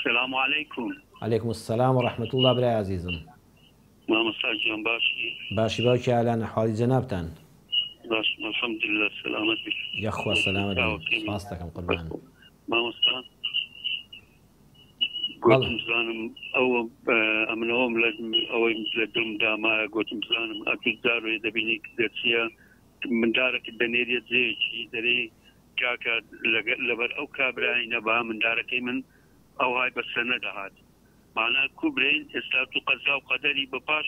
سلام علیکم. علیکم السلام و رحمة اللە برای ئازیزم. مامۆستا گیان باشی؟ باشی باوکی ئالان ئەحواڵی جەنابتان؟ باشم الحمدللە سەلامەت بی. یەخوا سەلامەت بی سپاست دەکەم قوربان. مامۆستا گۆتم بزانم ئەوە ئەمنەوەم لە ئەوەی لە دڵمدا مایە گۆتم بزانم ئەتوو جارێ دەبینی دەچیە مندارەکە دەنێریە جێیەکی دەرێی کاکە لەبەر ئەو کابرای نەبا مندارەکەی من ئەوهای بەسەر نەدەهات مانا کو برێین ئێستا تو قەزا و قەدەری بە پاش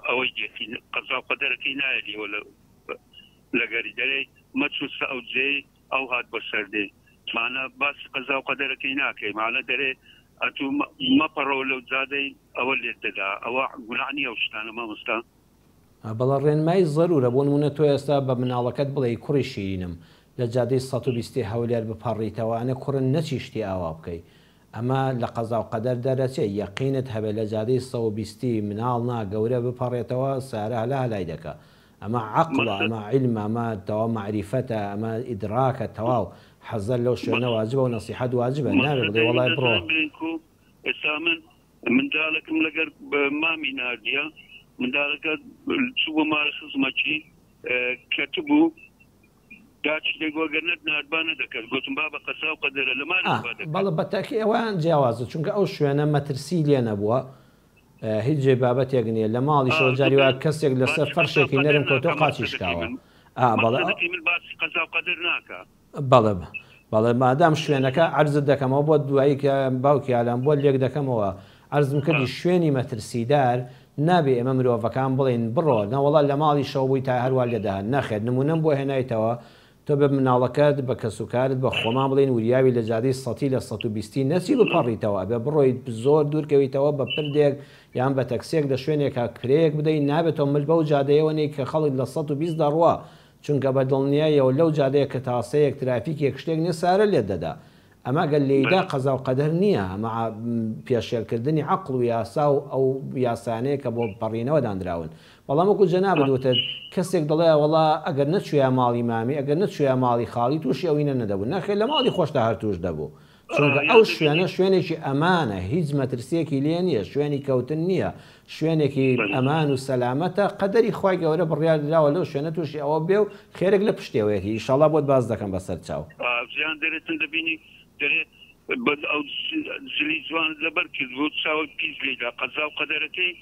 ئەوەی دێتی قەزا و قەدەرەکەی نایەلیەوە لە لەگەری دەرێ مەچوو سە ئەو جێی ئەو هات بەسەر دێ مانا باسی قەزا و قەدەرەکەی ناکەی مانا دەرێ ئەتوو مەپەڕەوە لەو جادەی ئەوە لێت دەدا ئەوە گوناح نیە ئەو شتانە مامۆستا. بەڵێ ڕێنمایی زەرورە بۆ نمونە تۆ ئێستا بە مناڵەکەت بڵێی کوڕی شیرینم لە جادەی 120 ی هەولێر بپەڕیتەوە ئەنە کوڕن نەچی شتی ئاوا بکەی ئەمە لە قەزاو قەدەر دەرەچێ یەقینت هەبێ لە جادەی 120 ی مناڵ نا گەورە بپەڕێتەوە سارە هەلا هەلای دەکا ئەمە عەقڵە ئەمە عیلمە ئەمە تەواو مەعریفەتە ئەمە ئیدراکە تەواو حەزەر لەو شوێنە واجبە و نەسیحەت واجبە نابێ بڵێی وەڵای بڕۆ. ئێستا من مندالەکم لەگەر مامی ناردیە مندالەکە چوو بۆ ماڵی خزمەکی کەتبوو داچی دەگۆ گەر نەت ناردبا نەدەکرد گۆتم بابە قەزا و قەدەرە لە مالەوە با دەکرد. بەڵێ بە تەئکید ئەوەیان جیاوازە چونکە ئەو شوێنە مەترسی لێ نەبووە هیچ جێ بابەتێک نییە لە ماڵیشەوە جاری وا کەسێک لەسەر فەرشێکی نەرم کەوتووە قاچی شکاوە ئا بەڵێ بەڵێ بەڵێ مادام شوێنەکە عەرزت دەکەمەوە بۆت دوایی کە باوکی ئالان بۆت لێک دەکەمەوە عەرزم کردی شوێنی مەترسیدار نابێ ئێمە مرۆڤەکان بڵێین بڕۆ نەوەڵا لە ماڵیشەوە بووی تا هەروا لێدەهات نەخێر نمونەم بۆ هێنایتەوە تۆ بە مناڵەکەت بە کەسوکارت بە خۆمان بڵێین وریاوی لە جادەی سەتی لە سەتوبیستی نەچی بپەڕیتەوە ئەبێ بڕۆیت زۆر دوور کەویتەوە بە پردێک یان بە تەکسیەک لە شوێنێکا کرێیەک بدەی نابێت تۆ مل بەو جادەیەوە نێی کە خەڵک لە 120 دەڕوا چونکە بە دڵنیایەوە لەو جادەیە کە تاسەیەک ترافیکێک شتێک نیە سارە لێت دەدا ئەمە گەر لێیدا قەزا و قەدەر نیە ئەمە پێشێل کردنی عەقڵ و یاسا و ئەو یاسایانەیە کە بۆ پەڕینەوە داندراون بەڵام وەکو جەنابت وتت کەسێک دەڵێ وەڵا ئەگەر نەچویە ماڵی مامی ئەگەر نەچویە ماڵی خاڵی توشی ئەوینە نەدەبوو نەخێر لە ماڵی خۆشتا هەر توش دەبوو چونکە ئەو شوێنە شوێنێکی ئەمانە هیچ مەترسیەکی لێ نیە شوێنی کەوتن نیە شوێنێکی ئەمان و سەلامەتە قەدەری خوای گەورە بڕیار دراوە لەو شوێنە توشی ئەوە بێ و خێرێک لە پشتێوەیەتی ئیشەڵا بۆت باس دەکەم بەسەر چاو. زیان دەرێتن دەبینی دەرێ بەس ئەو جلی جوانت لەبەر کردبوو چاوت پیس لێیدا قەزاو قەدەرەکەی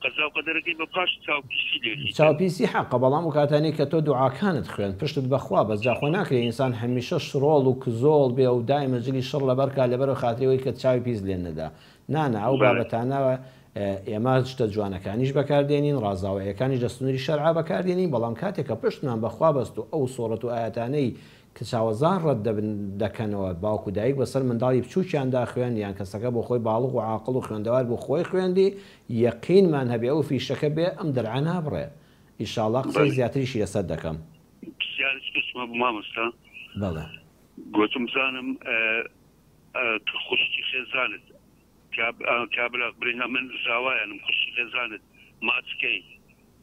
قەزاو قەدەرەکەی بە پاش چاو پیسی لێ دیتن. چاو پیسی حەقە بەڵام ئەو کاتانەی کە تۆ دوعاکانت خوێند پشتت بە خوا بەست جا خۆ ناکرێ ئینسان هەمیشە شڕۆڵ و کزۆڵ بێ و دایمە جلی شڕ لەبەر کا لەبەر خاتری ئەوەی کە چاوی پیس لێ نەدا نا نا ئەو بابەتانە ئێمە شتە جوانەکانیش بەکار دێنین ڕازاوەیەکانیش لە سنوری شەرعا بەکار دێنین بەڵام کاتێک کە پشتمان بە خوا بەست و ئەو سوڕەت و ئایەتانەی کە چاوەزار ڕەت دەبن دەکەنەوە باوک و دایک بەسەر منداڵی بچوکیاندا خوێن یان کەسەکە بۆ خۆی باڵغ و عاقڵ و خوێندەوار بوو خۆی خوێندی یەقینمان هەبێ ئەو فیشەکە بێ ئەم دەرعە نابڕێ ئیشاڵا قسەی زیاتریشی لەسەر دەکەم. پرسیارێکی کەسم هەبوو مامۆستا. بەڵێ. گۆتم بزانم خوشکی خێزانت کابرا برێن ئەمن زاوایانم خوشکی خێزانت ماچ کەی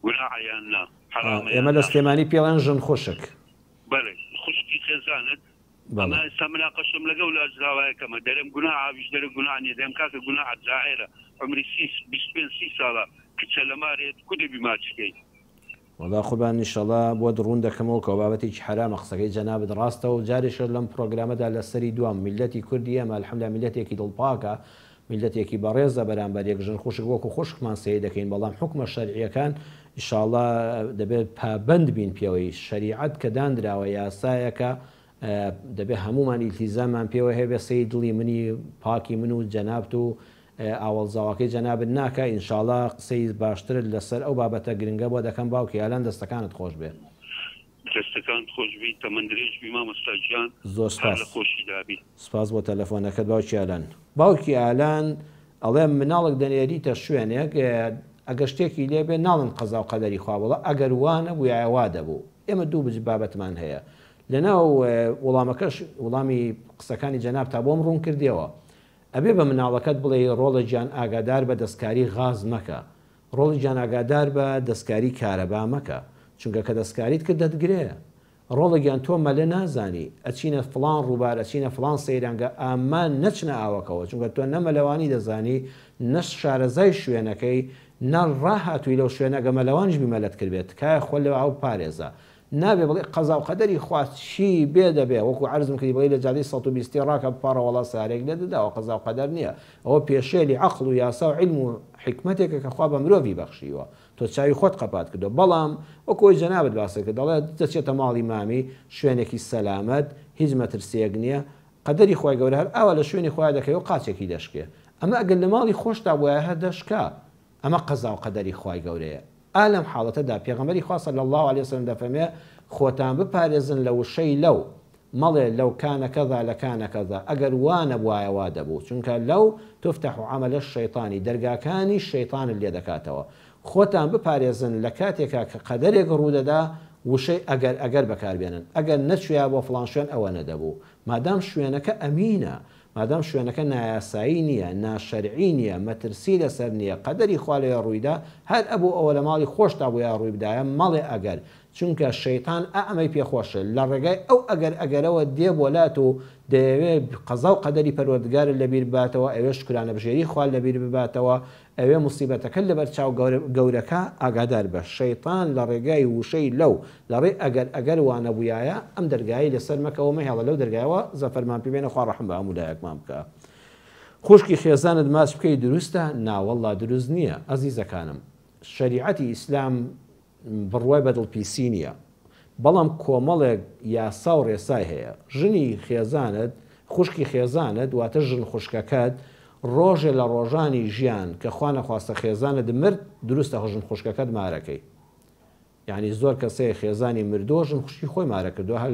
گوناحە یان نا حەرامە یان ئێمە لە سلێمانی پێڵێن ژن خوشک. بەڵێ خوشکی خێزانت ئەمە ئێستا مناقەشەم لەگەڵ لاش زاوایەکەمە دەرێم گوناحە ئەویش دەرێ گوناح نیە دەرێم کاکە گوناحە جاعێرە عومری سی 25 سی ساڵە کچە لە مارێت کو دەبی ماچ کەی. وەڵا قوربان ئیشەڵا بۆت ڕوون دەکەمەوە کە بابەتێکی حەرامە قسەکەی جەنابت ڕاستە و جارێکیش لەم پڕۆگرامەدا لەسەری دوام میللەتی کوردی ئێمە الحمدللە میللەتێکی دڵپاکە میللەتێکی بەڕێزە بەرامبەر یەک ژن خوشک وەکو خوشکمان سەیر دەکەین بەڵام حوکمە شەرعیەکان ئیشاڵا دەبێت پابەند بین پێوەی شەریعەت کە داندراوە یاسایەکە دەبێت هەموومان ئیلتیزاممان پێوە هەبێ سەیر دڵی منی پاکی من و جەنابت و ئاوەڵ زاواکەی جەنابت ناکا ئینشاڵا قسەی باشترت لەسەر ئەو بابەتە گرنگە بۆ دەکەم باوکی ئالان دەستەکانت خۆش بێ. دەستەکانت خۆش بی تەمەن درێژ بی مامۆستا گیان زۆر هەر سپاس. لە خۆشی دابی. سپاس بۆ تەلەفۆنەکەت باوکی ئالان. باوکی ئالان ئەڵێ مناڵک دەنێریتە شوێنێک ئەگەر شتێکی لێ بێ ناڵێن قەزاو قەدەری خوا بەڵا ئەگەر وا نەبوویایە وا دەبوو ئێمە دوو بج بابەتمان هەیە لەناو وڵامەکەش وڵامی قسەکانی جەنابتا بۆم ڕوون کردیەوە ئەبێ بە مناڵەکەت بڵێی ڕۆڵە گیان ئاگادار بە دەستکاری غاز مەکە ڕۆڵی گیان ئاگادار بە دەستکاری کارەبا مەکە چونکە کە دەستکاریت کرد دەتگرێ. ڕۆڵە گیان تۆ مەلە نازانی، ئەچینە فڵان ڕووبار، ئەچینە فڵان سەیرانگە، ئامان نەچنە ئاوەکەوە، چونکە تۆ نە مەلەوانی دەزانی، نە شارەزای شوێنەکەی، نە ڕاهاتووی لەو شوێنە، گەر مەلەوانیش بی مەلەت کردبێ، تکایە خۆت لەو ئاوە بپارێزە. نابێ بڵێی قەزا و قەدەری خوا چی بێ دەبێ، وەکو عەرزم کردی بڵێی لە جادەی 120 ی ڕاکە بپاڕە وەڵا سارێک لێت دەدا، ئەوە قەزا و قەدەر نییە، ئەوە پێشێلی عەقڵ و یاسا و عیلم و حیکمەتێکە کە خوا بە مرۆڤی بەخشیوە. تۆ چاوی خۆت قەپات کردوە بەڵام وەکو ئەوەی جەنابت باست کرد دەڵێت دەچێتە ماڵی مامی شوێنێکی سەلامەت هیچ مەترسیەک نیە قەدەری خوای گەورە هەر ئاوا لە شوێنی خۆیا دەکەوێ و قاچێکی دەشکێ ئەمە ئەگەر لە ماڵی خۆشتا بوایە هەر دەشکا ئەمە قەزاو قەدەری خوای گەورەیە ئا لەم حاڵەتەدا پێغەمبەری خوا صلی اللە علیە وسلم دەفەرمێ خۆتان بپارێزن لە وشەی لو مەڵێ لو کان کذا لکان کذا ئەگەر وا نەبوایە وا دەبوو چونکە لو تفتح عمل الشیطان دەرگاکانی شەیتانت لێ دەکاتەوە خۆتان بپارێزن لە کاتێکا کە قەدەرێک ڕوودەدا وشەی ئەگەر ئەگەر بەکاربێنن ئەگەر نەچویا بۆ فڵان شوێن ئەوە نەدەبوو مادام شوێنەکە ئەمینە مادام شوێنەکە نایاسایی نییە ناشەرعی نییە مەترسی لەسەر نییە قەدەری خوا لەوێ ڕوویدا هەر ئەبوو ئەوە لە ماڵی خۆشتا بویا ڕووی بدایە مەڵێ ئەگەر چونکە شەیتان ئا ئەمەی پێ خۆشە لە ڕێگای ئەو ئەگەر ئەگەرەوە دێ بۆ لات و دەیەوێ قەزا و قەدەری پەروەردگارت لەبیر بباتەوە ئەوێ شوکرانەبژێری خوات لەبیر بباتەوە ئەوێ موسیبەتەکەت لەبەر چاو گەورەکا ئاگادار بە شەیتان لە ڕێگای وشەی لەو لە ڕێی ئەگەر ئەگەر وانەبویایە ئەم دەرگایەی لەسەر مەکەوە مەهێڵە لەو دەرگایەوە زەفەرمان پێ بێنە خوا ڕەحم بە هەموو لایەکمان بکا خوشکی خێزانت ماچ بکەی دروستە؟ ناوەڵڵا دروست نیە ئەزیزەکانم شەریعەتی ئیسلام بڕوای بە دڵپیسی نییە، بەڵام کۆمەڵێک یاسا و ڕێسای هەیە. ژنی خێزانت، خوشکی خێزانت، واتە ژن خوشکەکەت، ڕۆژێ لە ڕۆژانی ژیان کە خوا نەخواستە خێزانت مرد، دروستە ژن خوشکەکەت مارەکەی. یانی زۆر کەس هەیە خێزانی مردووە ژن خوشکی خۆی مارە کردووە، هەر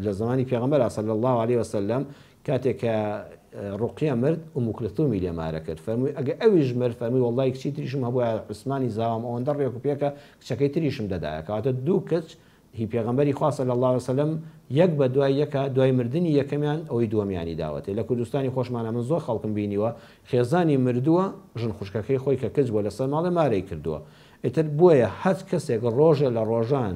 لە زەمانی پێغەمبەرا صلی اللە علیە وسلم کاتێک کە ڕوقیە مرد ئوم کلثومی لێ مارە کرد فەرمووی ئەگە ئەویش مرد فەرمووی وەڵڵای کچی تریشم هەبوایە عوسمانی زاوام ئەوەندە ڕێک و پێکە کچەکەی تریشم دەدایە کەواتە دوو کچ هی پێغەمبەری خوا صلی اللە علیە وسلم یەک بە دوای یەکا دوای مردنی یەکەمیان ئەوەی دووەمیانی داوەتێ لە کوردستانی خۆشمانا من زۆر خەڵکم بینیوە خێزانی مردووە ژن خوشکەکەی خۆی کە کچ بووە لەسەر ماڵێ مارەی کردووە ئیتر بۆیە هەچ کەسێک ڕۆژێ لە ڕۆژان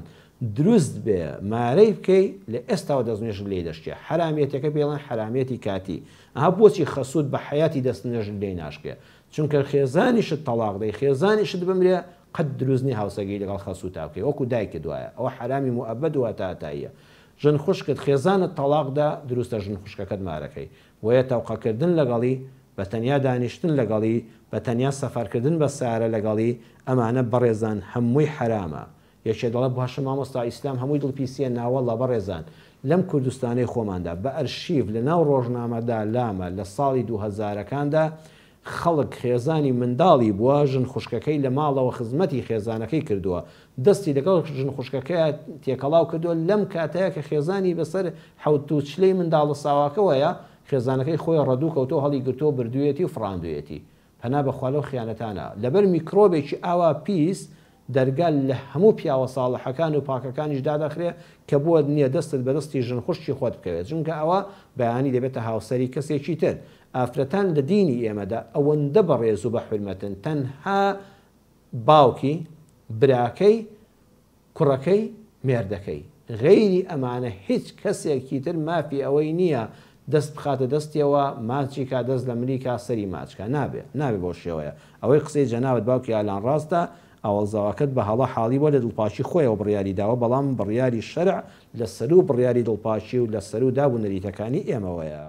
دروست بێ مارەی بکەی لە ئێستاوە دەستنوێژت لێی دەشکێ حەرامیەتەکە پێی ئەڵێن حەرامیەتی کاتی ئەها بۆچی خەسوت بە حەیاتی دەستنوێژت لێی ناشکێ چونکە خێزانیشت تەڵاق دەی خێزانیشت بمرێ قەت دروست نیە هاوسەرگیری لەگەڵ خەسوتا بکەی وەکو دایکت وایە ئەوە حەرامی موئەبەد و هەتاهەتاییە ژن خوشکت خێزانت تەڵاق دا دروستە ژن خوشکەکەت مارەکەی بۆیە تەوقەکردن لەگەڵی بە تەنیا دانیشتن لەگەڵی بە تەنیا سەفەرکردن بە سەیارە لەگەڵی ئەمانە بەڕێزان هەمووی حەرامە یەکێ دەڵێ باشە مامۆستا ئیسلام هەمووی دڵ پیسیە ناوەڵا بەڕێزان لەم کوردستانەی خۆماندا بە ئەرشیف لە ناو ڕۆژنامەدا لامە لە ساڵی دوو هەزارەکاندا خەڵک خێزانی منداڵی بووە ژن خوشکەکەی لە ماڵەوە خزمەتی خێزانەکەی کردووە دەستی لەگەڵ ژن خوشکەکەیا تێکەڵاو کردووە لەم کاتەیا کە خێزانی بەسەر حەوت و چلەی منداڵە ساواکەوەیە خێزانەکەی خۆی ڕەدوو کەوتووە هەڵی گرتووە بردوویەتی و فڕاندوویەتی پەنا بەخوا لەو خیانەتانە لەبەر میکرۆبێکی ئاوا پیس دەرگا لە هەموو پیاوە ساڵحەکان و پاکەکانیش دادەخرێ کە بۆت نیە دەستت بە دەستی ژن خوشکی خۆت بکەوێت چونکە ئەوە بەیانی دەبێتە هاوسەری کەسێکی تر ئافرەتان لە دینی ئێمەدا ئەوەندە بەڕێز و بە حورمەتن تەنها باوکی براکەی کوڕەکەی مێردەکەی غەیری ئەمانە هیچ کەسێکی تر مافی ئەوەی نیە دەست بخاتە دەستیەوە ماچی کا دەست لە ملی کا سەری ماچ کا نابێ نابێ بەو شێوەیە ئەوەی قسەی جەنابت باوکی ئالان ڕاستە ئاوەڵ زاواکەت بە هەڵە حاڵی بوە لە دڵپاکی خۆیەوە بڕیاری داوە بەڵام بڕیاری شەرع لە سەروو بڕیاری دڵپاکی و لە سەروو داب و نەریتەکانی ئێمەوەیە.